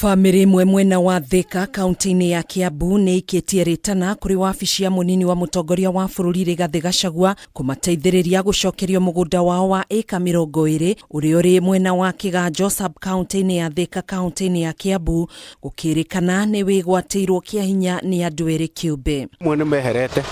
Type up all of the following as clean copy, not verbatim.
Bamĩrĩ ĩmwe mwena wa Thika kaunti-inĩ ya Kiambu nĩ ĩikĩtie rĩtana kũrĩ wabici ya mũnini wa mũtongoria wa bũrũri Rigathĩ Gachagua kũmateithĩrĩria gũcokerio mũgũnda wao wa ĩka 20 ũrĩa ũrĩ mwena wa Kĩganjo sub kaunti-inĩ ya Thika kaunti-inĩ ya Kiambu gũkĩrĩkana nĩ wĩgwatĩirwo kĩa hinya nĩ andũ erĩ kĩũmbe. Amwe nĩ meherete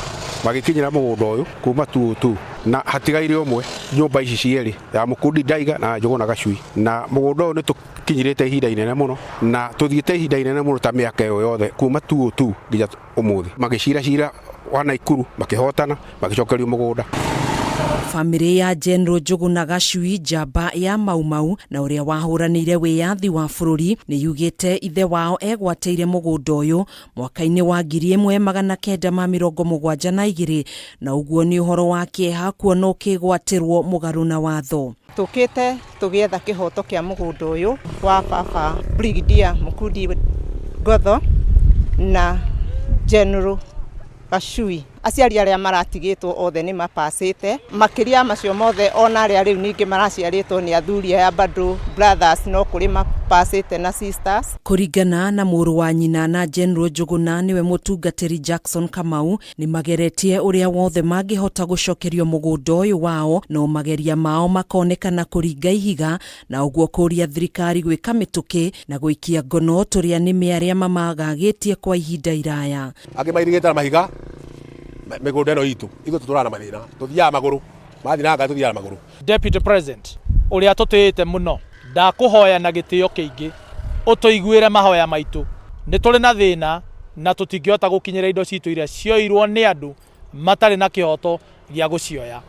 magĩkinyĩra mũgũnda ũyũ kuma 202 na hatigaire ũmwe nyũmba ici cierĩ ya Mũkundi Ndaiga na Njũgũna Gacui, na mũgũnda ũyũ nĩ tũkinyĩrĩte ihinda inene mũno na tũthiĩte ihinda inene mũno ta mĩaka ĩyo yothe kuma 202 nginya ũmũthĩ. Magĩcira cira wa Naikuru makĩhotana magĩcokerio mũgũnda. Bamĩrĩ ya General Njũgũna Gacui, njamba ya Mau Mau na ũrĩa wahũranĩire wĩyathi wa bũrũri, nĩ yugĩte ithe wao egwatĩire mũgũnda ũyũ mwaka-inĩ wa 1972, na ũguo nĩ ũhoro wa kĩeha kuona ũkĩgwatĩrwo mũgarũ na watho. Tũkĩte tũgĩetha kĩhoto kĩa mũgũnda ũyũ wa baba Brigadier Mũkundi Ngotho na General Gacui. Aciari arĩa maratigĩtwo othe nĩ mapacĩte, makĩria ya macio mothe ona arĩa rĩu ningĩ maraciarĩtwo nĩ athuri aya bado brothers no kũrĩ mapacĩte na sisters. Kũringana na mũrũ wa nyina na General Njũgũna nĩwe mũtungatĩri Jackson Kamau, nĩ mageretie ũrĩa wothe mangĩhota gũcokerio mũgũnda ũyũ wao, no mageria mao makonekana kũringa ihiga, na ũguo kũria thirikari gwĩka mĩtũkĩ na gũikia ngono tũrĩa nĩme arĩa mamagagĩtie kwa ihinda iraya. Angĩ mairigĩte na mahiga mĩgũnda ĩno itũ, ithuĩ tũtũraga na mathĩna, tũthiaga magũrũ, mathiĩ na ngari tũthiaga na magũrũ. Deputy President ũrĩa tũtĩĩte mũno, ndakũhoya na gĩtĩo kĩingĩ ũtũiguĩre mahoya maitũ. Nĩ tũrĩ na thĩna na tũtingĩhota gũkinyĩra indo citũ iria cioirwo nĩ andũ matarĩ na kĩhoto gĩa gũcioya.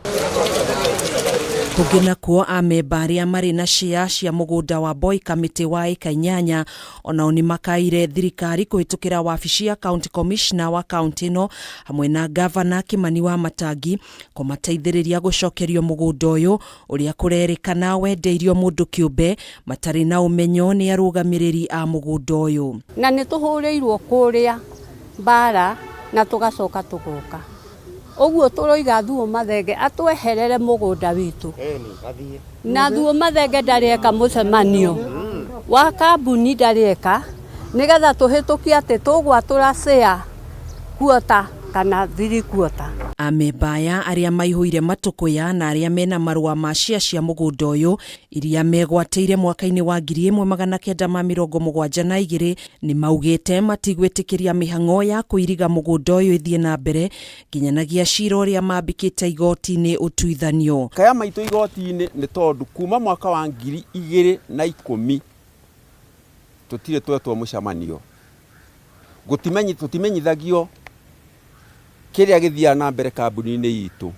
Kũngĩ nakuo amemba arĩa marĩ na share cia mũgũnda wa Boy Kamĩtĩ wa ĩka 8 onao nĩ makaire thirikari kũhĩtũkĩra wabici ya County Commissioner wa kaunti ĩno hamwe na Gavana Kimani wa Matangi kũmateithĩrĩria gũcokerio mũgũnda ũyũ ũrĩa kũrerĩkana wendeirio mũndũ kĩũmbe matarĩ na ũmenyo nĩ arũgamĩrĩri a mũgũnda ũyũ. Na nĩ tũhũrĩirwo kũrĩa mbara na tũgacoka tũgoka. Ũguo tũroiga Thuo Mathenge atweherere mũgũnda witũ. Na Thuo Mathenge ndarĩ eka mũcemanio wa kambuni ndarĩ eka nĩgetha tũhĩtũkie atĩ tũgwatũra share quarter kana 3/4. Amemba aya arĩa maihũire matũkũya na arĩa mena marũa ma share cia mũgũnda ũyũ iria megwatĩire mwaka-inĩ wa 1972 nĩ maugĩte matigwĩtĩkĩria mĩhang'o ya kũiriga mũgũnda ũyũ ĩthiĩ na mbere nginyanagia cira ũrĩa mambĩkĩte igoti-inĩ ũtuithanio. Kaya maitũ igoti-inĩ nĩ tondũ kuma mwaka wa 2010 tũtirĩ twetwo mũcemanio, tũtimenyithagio kĩrĩa gĩthiaga na mbere kambuni-inĩ itũ,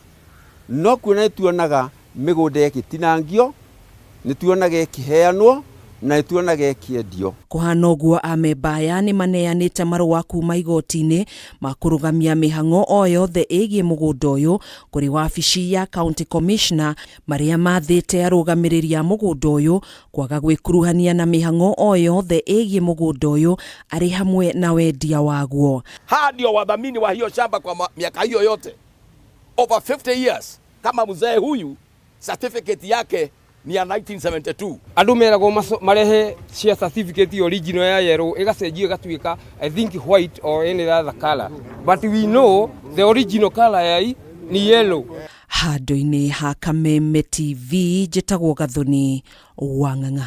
no kuona nĩ tuonaga mĩgũnda ĩgĩtinangio, nĩ tuonaga ĩkĩheanwo na nĩ tuonaga ĩkĩendio. Kũhana ũguo amemba aya nĩ maneanĩte marũa kuma igoti-inĩ ma kũrũgamia mĩhang'o o yothe ĩgiĩ mũgũnda ũyũ kũrĩ wabici ya County Commissioner marĩa mathĩte arũgamĩrĩri a mũgũnda ũyũ kwaga gwĩkuruhania na mĩhang'o o yothe ĩgiĩ mũgũnda ũyũ arĩ hamwe na wendia waguo. Hawa ndio wadhamini wa hiyo shamba kwa miaka hiyo yote over 50 years. Kama mzee huyu certificate yake ni ya 1972. Andũ meragwo marehe share certificate original ya yellow ĩgacenjio ĩgatuĩka I think white or any other color, but we know the original color ya ni yellow. Handũ-inĩ ha Kameme TV njĩtagwo Gathoni wa Ng'ang'a.